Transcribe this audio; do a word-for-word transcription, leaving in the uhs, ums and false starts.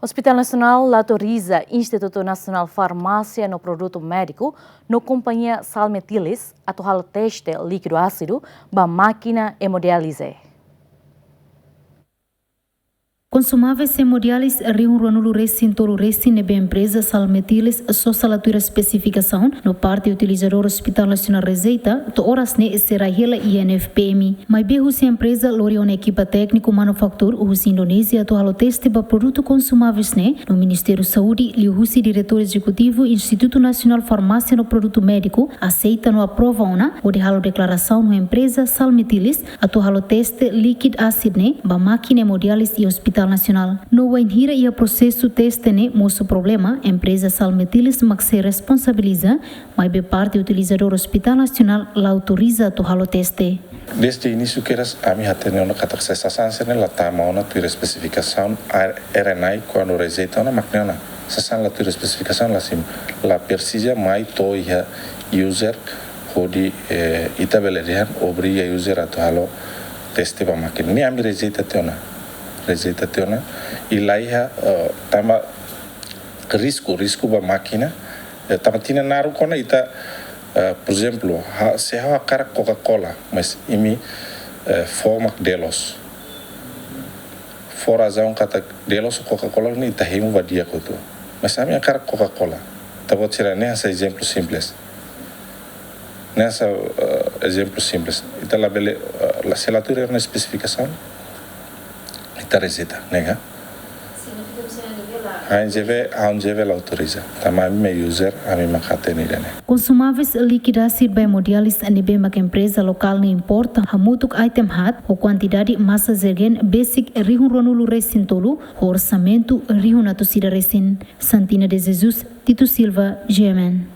Hospital Nasionál la autoriza Institutu Nasionál Farmásia no Produtu Médiku no kompañia Salmetilis atu halo teste líkidu ásidu ba mákina hemodiálise. Konsumáveis hemodiálise rihun ruanulu resin tolu resin ne'ebé empreza Salmetilis sosa la tuir espesifikasaun no parte utilizadór Hospital Nasionál rejeita, to'o oras ne'e sei rai hela iha N F P M. Maibé husi empreza lori ona ekipa tékniku manufatura husi Indonézia atu halo teste ba produtu konsumáveis ne'e, no Ministériu Saúde liuhusi Diretór Ezekutivu Institutu Nasionál Farmásia no Produtu Médiku aseita no aprova ona hodi halo deklarasaun ho empreza Salmetilis atu halo teste líkidu ásidu ne'e ba mákina hemodiálise iha Hospital Nasionál. No wainhira iha prosesu teste ne'e mosu problema, empreza Salmetilis mak sei responsabiliza, maibé parte utilizadór Hospital Nasionál la autoriza atu halo teste. Dezde inísiu kedas ami hatene ona katak sasán sira-ne'e la tama ona tuir espesifikasaun R N I kuandu rejeita ona mak ne'e ona. Sasán la tuir espesifikasaun la simu, la presiza mai to'o iha user hodi, eh, ita bele dehan obriga user atu halo teste ba mákina. Ne'e ami rejeita tiha ona. Rejeita tiha ona. I la iha, eh, tanba risku, risku ba mákina. Eh, tanba tinan naruk ona ita, eh, por ezemplu, ha, se ha'u hakarak Coca-Cola, mas imi, eh, fó mak Delos. Fó razaun katak Delos ho Coca-Cola ne'e ita hemu ba di'ak hotu. Mas ami hakarak Coca-Cola. Ita-boot sira, ne'e hanesan ezemplu simples. Ne'e hanesan, eh, ezemplu simples. Ita labele, eh, la, se la tuir ona espesifikasaun, ita rejeita, ne'e ka? Signifika misalnya nivel la. H N J V, H N J V la autoriza. Tanba ami mak user, ami mak hatene ida-ne'e. Konsumáveis líkidu ásidu ba hemodiálise ne'ebé mak empreza lokál ne'e importa, hamutuk item haat, ho kuantidade masa jergen besik rihun ruanulu resin tolu, ho orsamentu rihun atus ida resin. Santina de Jesus, Tito Silva, G M N.